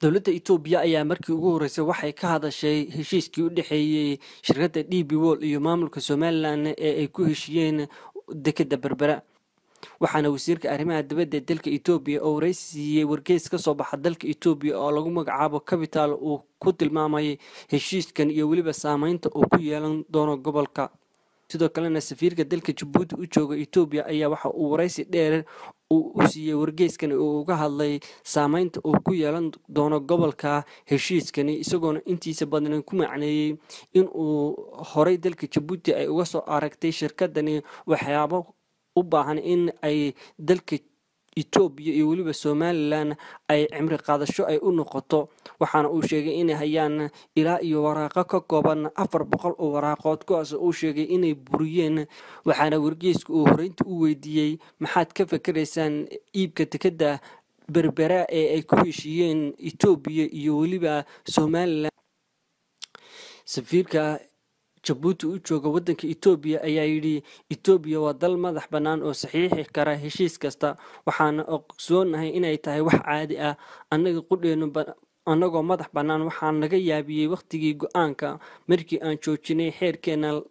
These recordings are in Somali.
Dowladda Itoobiya ayaa markii ugu horeysay waxay ka hadashay heshiiskii u dhexeeyey shirkadda DP World iyo maamulka Somaliland ee ay ku heshiiyeen dekeda Berbera. Waxaana wasiirka arrimaha dibadda ee dalka Itoobiya oo wareysi siiyey wargeys ka soo baxa dalka Itoobiya oo lagu magacaabo Capital uu ku tilmaamay heshiiskan iyo weliba saameynta uu ku yeelan doono gobolka. Sidoo kalena safiirka dalka Jabuuti u jooga Itoobiya ayaa waxa uu wareysi dheer uu u siiyey wargeyskan oo uga hadlay saameynta uu ku yeelan doono gobolka heshiiskani, isagoona intiisa badan ku macneeyey in uu horey dalka Jabuuti ay uga soo aragtay shirkadani waxyaabo u baahan in ay dalka Itoobiya iyo weliba Somaliland ay cimri qaadasho ay u noqoto. Waxaana uu sheegay inay hayaan ilaa iyo waraaqo ka kooban 400 oo waraaqood, kuwaas uu sheegay inay buriyeen. Waxaana wargeysku uu horeynta u weydiiyey, maxaad ka fakeraysaan iibka dekeda Berbera ee ay ku heshiiyeen Itoobiya iyo weliba Somaliland? Safiirka Jabuuti u jooga waddanka Itoobiya ayaa yidhi, Itoobiya waa dal madax bannaan oo saxiixi kara heshiis kasta, waxaana ogsoonahay inay tahay wax caadi ah. Annaga qudheenu annagoo madax bannaan waxaa naga yaabiyey wakhtigii go-aanka markii aan joojinay xeerkeena.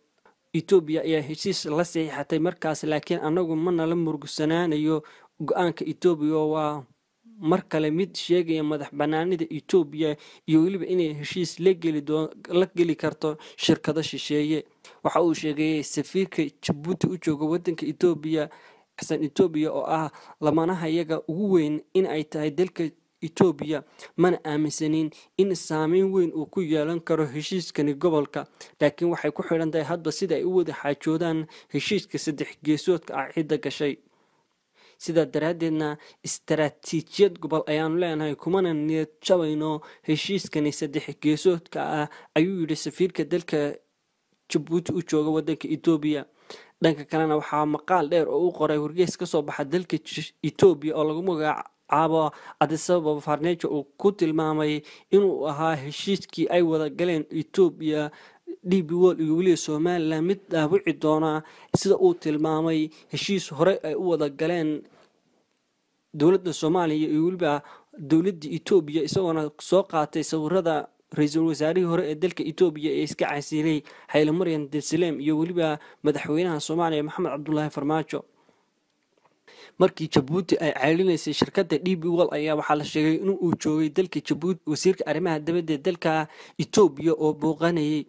Itoobiya ayaa heshiis la saxiixatay markaas, laakiin annagu ma nala murugsanaanayo go-aanka Itoobiya. Waa mar kale mid sheegaya madax bannaanida Itoobiya iyo weliba inay heshiis la geli karto shirkado shisheeye. Waxa uu sheegay safiirka Jabuuti u jooga waddanka Itoobiya xasan Itoobiya oo ah lamanahayaga ugu weyn in ay tahay dalka Itoobiya, mana aaminsanin in saameyn weyn uu ku yeelan karo heshiiskani gobolka, laakiin waxay ku xidhan tahay hadba sida ay u wada xaajoodaan heshiiska saddex geesoodka ah cidda gashay. Sidaa daraaddeedna istaraatiijiyad gobol ayaanu leenahay, kumana niyad jabayno heshiiskani saddex geesoodka ah, ayuu yidhi safiirka dalka Jabuuti u jooga waddanka Itoobiya. Dhanka kalena waxaa maqaal dheer oo u qoray wargeys ka soo baxa dalka Itoobiya oo lagu magacaabo Addis Ababa Farnejo uu ku tilmaamay inuu ahaa heshiiskii ay wada galeen Itoobiya, DP World iyo weliba Somaliland mid dhaawici doona, sida uu tilmaamay, heshiis hore ay u wada galeen dowladda Soomaaliya iyo weliba dowladda Itoobiya, isagoona soo qaatay sawirada ra-iisul wasaarihii hore ee dalka Itoobiya ee iska casiilay Hayle Maryan Desalem iyo weliba madaxweynaha Soomaaliya Maxamed Cabdulaahi Farmaajo. Markii Jabuuti ay ceelinaysay shirkadda DP World ayaa waxaa la sheegay in uu joogay dalka Jabuuti wasiirka arrimaha dibadda ee dalka Itoobiya oo booqanayay.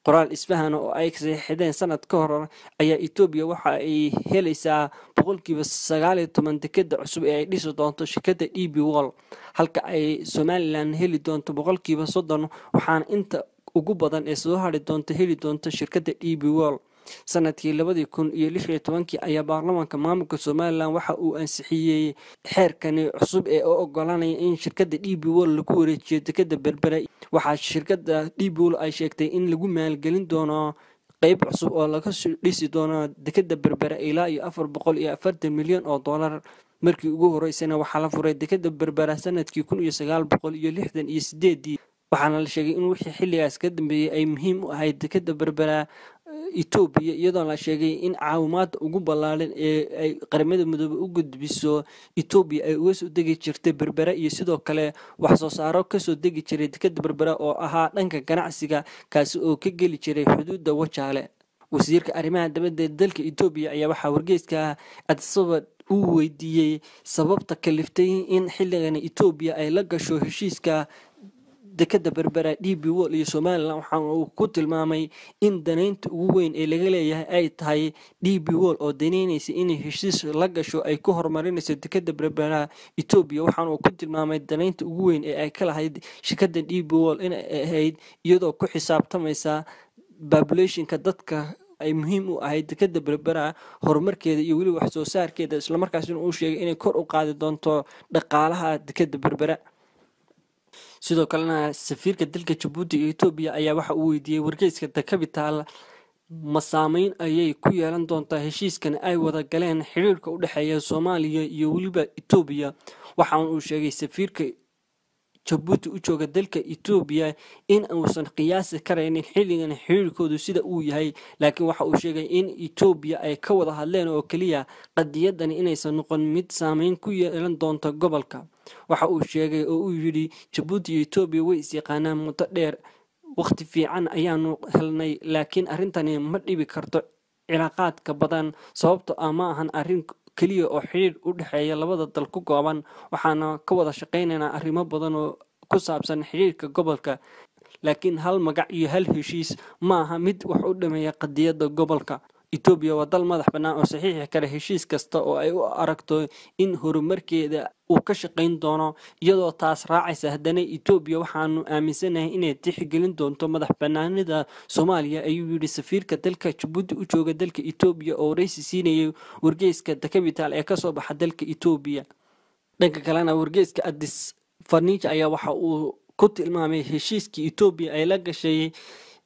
Qoraal isfahan oo ay saxiixdeen sanad ka hor ayaa Itoobiya waxa ay helaysaa 19% dekeda cusub ee ay dhisi doonto shirkadda DP World, halka ay Somaliland heli doonto 30%, waxaana inta ugu badan ee soo hadhi doonto heli doonto shirkadda DP World. Sanadkii 2016-kii ayaa baarlamaanka maamulka Somaliland waxa uu ansixiyey xeerkani cusub ee u oggolaanaya in shirkadda DP World lagu wareejiyo dekeda Berbera. Waxaa shirkadda DP World ay sheegtay in lagu maalgelin doono qeyb cusub oo laga dhisi doono dekeda Berbera ilaa iyo 440 milyan oo dollar. Markii ugu horeysayna waxaa la furay dekeda Berbera sanadkii 1968-dii, waxaana la sheegay in wixii xilligaas ka dambeeyey ay muhiim u ahayd dekeda Berbera Itoobiya, iyadoo la sheegay in caawimaadda ugu ballaaran ee ay Qaramada Midoobey u gudbiso Itoobiya ay uga soo degi jirtay Berbera, iyo sidoo kale wax soo saaro kasoo degi jiray dekeda Berbera oo ahaa dhanka ganacsiga, kaasi oo ka geli jiray xuduudda Wajaale. Wasiirka arrimaha dibadda ee dalka Itoobiya ayaa waxaa wargeyska Addis Ababa uu weydiiyey sababta kaliftay in xilligan Itoobiya ay la gasho heshiiska dekeda Berbera DP World iyo Somaliland. Waxa uu ku tilmaamay in danaynta ugu weyn ee laga leeyahay ay tahay DP World oo danaynaysa inay heshiis la gasho ay ku horumarinayso dekeda Berbera Itoobiya. Waxaana uu ku tilmaamay danaynta ugu weyn ee ay ka lahayd shirkadda DP World inay ahayd iyadoo ku xisaabtamaysa populationka dadka ay muhiim u ahayd dekeda Berbera horumarkeeda iyo weliba wax soo saarkeeda, islamarkaasina uu sheegay inay kor u qaadi doonto dhaqaalaha dekeda Berbera. Sidoo kalena safiirka dalka Jabuuti iyo Itoobiya ayaa waxa uu weydiiyey wargeyska The Capital, ma saameyn ayay ku yeelan doontaa heshiiskan ay wada galeen xiriirka u dhexeeya Soomaaliya iyo weliba Itoobiya? Waxaana uu sheegay safiirka Jabuuti u jooga dalka Etoobiya in uusan qiyaasi karaynin xilligan xiriirkoodu sida uu yahay, laakiin waxa uu sheegay in Etoobiya ay ka wada hadleen oo keliya qadiyadani inaysan noqon mid saameyn ku yeelan doonto gobolka. Waxa uu sheegay oo uu yidhi Jabuuti iyo Etoobiya way is-yaqaanaan muddo dheer, waqti fiican ayaanu helnay, laakiin arrintani ma dhibi karto cilaaqaadka badan, sababto ah ma ahan arrin keliya oo xidhiir u dhexeeya labada dal ku kooban, waxaana ka wada shaqaynaynaa arrimo badan oo ku saabsan xidhiirka gobolka, laakiin hal magac iyo hal heshiis ma aha mid wax u dhameeya qadiyadda gobolka. Etoobiya waa dal madax bannaan oo saxiixi kara heshiis kasta oo ay u aragto in horumarkeeda uu ka shaqayn doono, iyadoo taas raacaysa haddana Etoobiya waxaanu aaminsanahay inay tixgelin doonto madax bannaanida Soomaaliya, ayuu yidhi safiirka dalka Jabuuti u jooga dalka Etoobiya oo waraysi siinayay wargeyska The Capital ee kasoo baxa dalka Etoobiya. Dhanka kalena wargeyska Addis Farniija ayaa waxa uu ku tilmaamay heshiiskii Etoobiya ay la gashay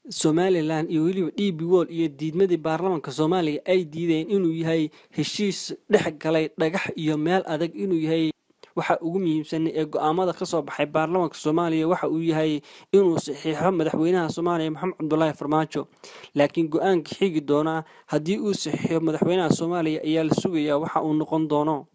Somalilan iyo weliba DP World iyo diidmadii baarlamaanka Soomaaliya ay diideen inuu yahay heshiis dhex galay dhagax iyo meel adag, inuu yahay waxa ugu muhiimsan ee go-aamada kasoo baxay baarlamaanka Soomaaliya waxa uu yahay inuu saxiixo madaxweynaha Soomaaliya Maxamed Cabdulaahi Farmaajo, laakiin go-aanka xigi doonaa haddii uu saxiixo madaxweynaha Soomaaliya ayaa la sugayaa waxa uu noqon doono.